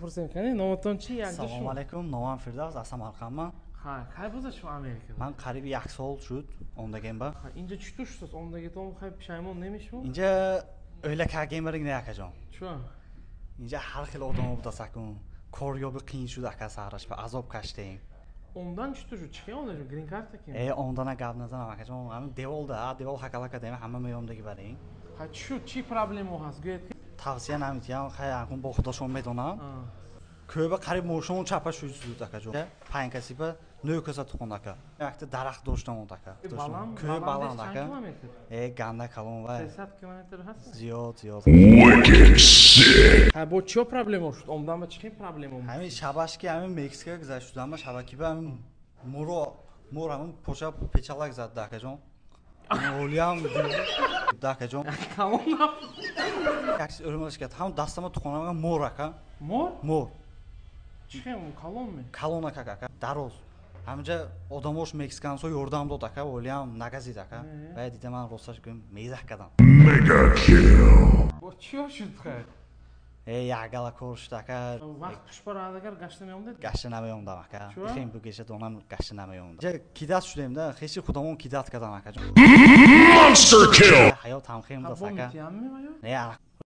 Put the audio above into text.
Пурсем, кани, номатон чи? Якҷо Салому шумо? алайкум, номам Фирдавс, аз Самарқандман. Ҳа, кай боза шумо Америка? Ман қариби як сол шуд омдагем ба. Ҳа, инҷо чӣ тур шудааст омдагитон? Хай, пушаймон немешмо? Инҷа оила кардем, бариг не, акаҷон. Чӯ? Инҷа ҳар хел одамо будааст, акун корёби қиин шуд, ака, сараш ба азоб каштем. Омдан чӣ тур шуд? Чӣ хел омда шуд? Грин карта ки? Э, омдана гап назанам, акаҷон, ҳамин деволда девол ҳакала кардем, ҳама меомдаги барин. Ҳа, чӣ шуд? Чӣ проблемо ҳаст, гӯяд ки. Тавсия намедиҳам, хай, акун бо худошон медонам. Кӯба қариб мошон чапа шуд, акаҷон, панҷ касиба нӯ каса тухонд, ака, якта дарахт доштам, ака. Баланд? Кӯ баланд, чанд ака. Километр? Э, ганда калон вай. 300 километр ҳаст? Зиёд, зиёд. Wicked sick. Ҳа, бо чиё проблемо шуд? Омдан ба чӣ хел проблемо? Ҳамин шабаш ки ҳамин Мексика гузашт шудам, шабакиба ҳамин муро мур ҳамин поша печалак зад, акаҷон, олиам, акаҷон. Калон набуд? Як чиз ӯрмалаш кард, ҳам дастама тухонам, мор, ака. Мор? Мор. Чӣ хел калон ме? Калон, ака, ака, дароз. Ҳаминҷа одамош, мексикансо, ёрдам дод, ака, олиам нагазид, ака. Вай дида, ман росташ гӯям, мезах кардам. Mega kill. Бо чиё шуд, хай? Э, якгала кор шуд, ака. Вақт пушпара агар гашта меомдед? Гашта намеомдам, ака. Чӯ? Бихем бугеша донам, гашта намеомдам. Ҷа кидат шудем да, хеши худамон кидат кардам, акаҷон. Monster kill. Ҳаёт ҳамхем Ҳа, даст, бо ака. митиям меваё? Не.